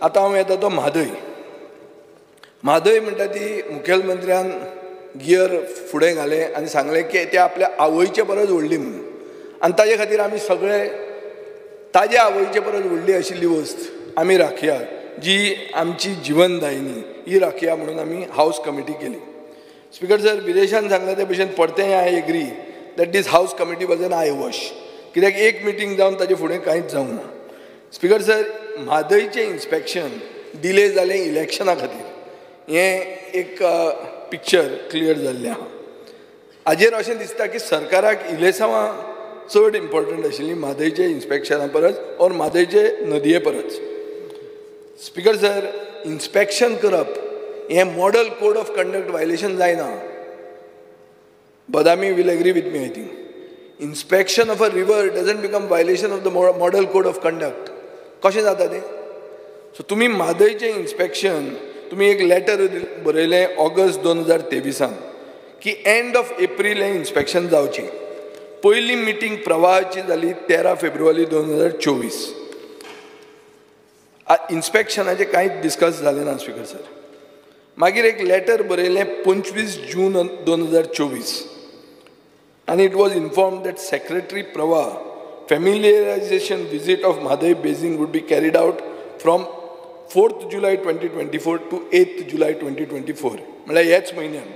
आतां हांव येता तो म्हादय. म्हादय म्हणटा ती मुखेलमंत्र्यान गियर फुडें घालें आनी सांगलें की ते आपल्या आवयचे परस व्हडली म्हणून, आनी ताजे खातीर आमी सगळे ताजे आवयचे परस व्हडली आशिल्ली वस्त आमी राखया, जी आमची जिवनदायिनी ही राखया म्हणून आमी हावस कमिटी केली. स्पिकर सर, विदेशान सांगलां ते भशेन परतेंय I agree that this house committee was an eye wash, कित्याक एक मिटींग जावन ताजे फुडें कांयच जावंक ना. स्पिकर सर, म्हादयचें इन्स्पेक्शन डिले जालें इलेक्शना खातीर, हें एक पिक्चर क्लियर जाल्लें आहा. हाजेर अशें दिसता की सरकाराक इलेसांवां चड इम्पॉर्टंट आशिल्लीं म्हादयचे इन्स्पेक्शना परस ऑर म्हादयचे नदये परस. स्पिकर सर, इन्स्पेक्शन करप हें model code of conduct violation जायना. Badami will agree with me, I think. Inspection of a river doesn't become violation of the model code of conduct. कशें जाता तें? सो तुमी म्हादयचें इन्स्पेक्शन तुमी एक लेटर बरयलें ऑगस्ट 2023 की एंड ऑफ एप्रील हें इन्स्पेक्शन जावचें. पयली मिटींग प्रवाहाची जाली 13 फेब्रुवारी 2024. इन्स्पेक्शनाचें कांयच डिस्कस जालें ना स्पिकर सर. मागीर एक लेटर बरयलें 25 जून 2024 आनी it was informed that secretary Pravah familiarisation visit of Mhadei basin would be carried out from 4 July 2024 to 8 July 2024, म्हळ्यार ह्याच म्हयन्यान.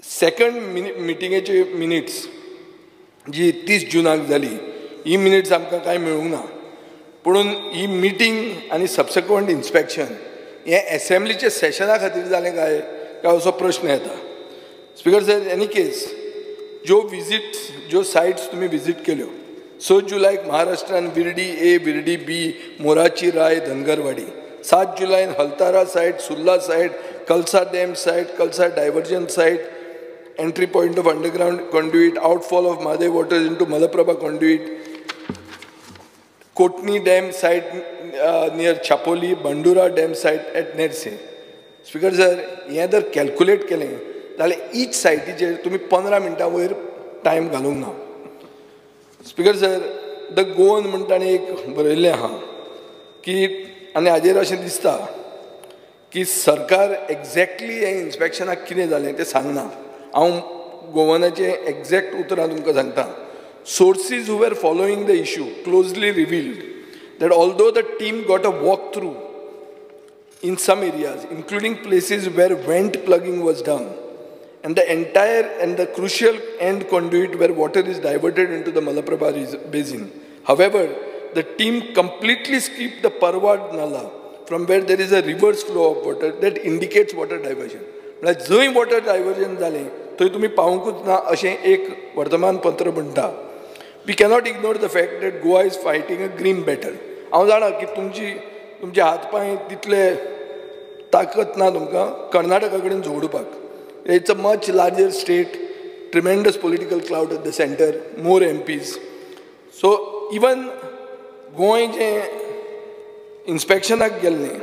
सेकंड मिटिंगेचे मिनिट्स जी 30 जुनाक जाली, ही मिनिट्स आमकां कांय मेळूंक ना. पुणून ही मिटींग आनी सबसिक्वंट इन्स्पेक्शन हें एसेंब्लीच्या सेशना खातीर जालें काय काय असो प्रश्न येता. स्पिकर सर, एनी केस ज्यो विजीट्स, ज्यो सायट्स तुमी विजीट केल्यो, 6 जुलयाक महाराष्ट्रान विर्डी ए, विर्डी बी, मोराची राय, Dhangarwadi, 7 जुलयान Haltara site, Surla site, Kalsa dam site, Kalsa diversion site, entry point of underground conduit, outfall of Mhadei waters into Malaprabha conduit, Kotni dam site near Chapoli, Bandura dam site at Nerse. Speaker sir, हें जर calculate केलें जाल्यार each सायटीचेर तुमी 15 मिनटां वयर time घालूंक ना. स्पिकर सर, the Goan म्हण ताणें एक बरयल्लें आहा की, आनी हाजेर अशें दिसता की सरकार एक्झॅक्टली हें इन्स्पेक्शनाक कितें जालें तें सांगना. हांव गोवनाचें एक्झॅक्ट उतरां तुमकां सांगता. Sources who were following the issue closely revealed that although the team got a walk through in some areas, including places where vent plugging was done, and the entire and the crucial end conduit where water is diverted into the Malaprabha basin. However, the team completely skipped the Parwad Nala, from where there is a reverse flow of water that indicates water diversion. म्हळ्यार जंय water diversion जालें थंय तुमी पावूंकूच ना अशें एक वर्तमानपत्र म्हणटा. We cannot ignore the fact that Goa is fighting a grim battle. हांव जाणा की तुमचे हात पांय तितले ताकत ना तुमकां कर्नाटका कडेन झगडुपाक. It's a much larger state, tremendous political clout at the centre, more MPs. So even Goa जें इन्स्पेक्शनाक गेल्लें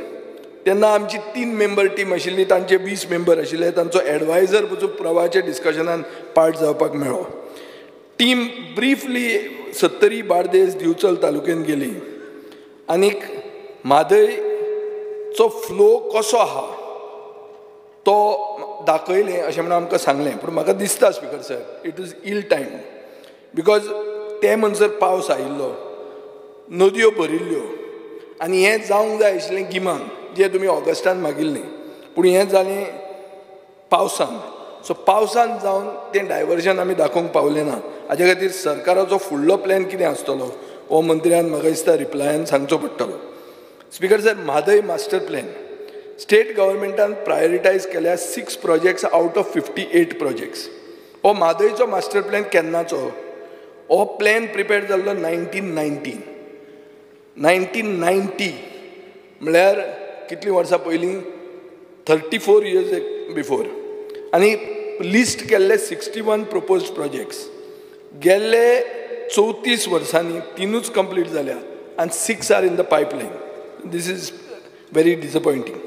तेन्ना आमची 3 मेंबर टीम आशिल्ली, तांचे 20 मेंबर आशिल्ले, तांचो एडवायजर पसून प्रवाहाच्या डिस्कशनान पार्ट जावपाक मेळ्ळो. टीम ब्रीफली सत्तरी, बार्देस, दिवचल तालुक्यान गेली आनीक म्हादयचो फ्लो कसो आहा तो दाखयलें अशें म्हणून आमकां सांगलें. पूण म्हाका दिसता speaker sir, it is ill time, because ते म्हणसर पावस आयिल्लो, नदयो भरिल्ल्यो आनी हें जावंक जाय आशिल्लें गिमान, जें तुमी ऑगस्टान मागिल्लें, पूण हें जालें पावसान. सो पावसान जावन तें डायवर्जन आमी दाखोवंक पावलें ना. हाजे खातीर सरकाराचो फुडलो प्लॅन कितें आसतलो हो मंत्र्यान म्हाका दिसता रिप्लायान सांगचो पडटलो. Speaker sir, Mhadei master plan state गव्हर्मेंटान prioritise केल्या 6 projects out of 58 projects. हो म्हादयचो मास्टर प्लॅन केन्नाचो? हो प्लॅन प्रिपेर जाल्लो 1990 1990 म्हळ्यार कितलीं वर्सां पयलीं, 34 इयर्स बिफोर. आनी लिस्ट केल्ले 61 प्रपोज्ड प्रोजेक्ट्स. गेल्ले 34 वर्सांनी 3 कंप्लीट जाल्या आनी 6 are in the pipeline. This is very disappointing.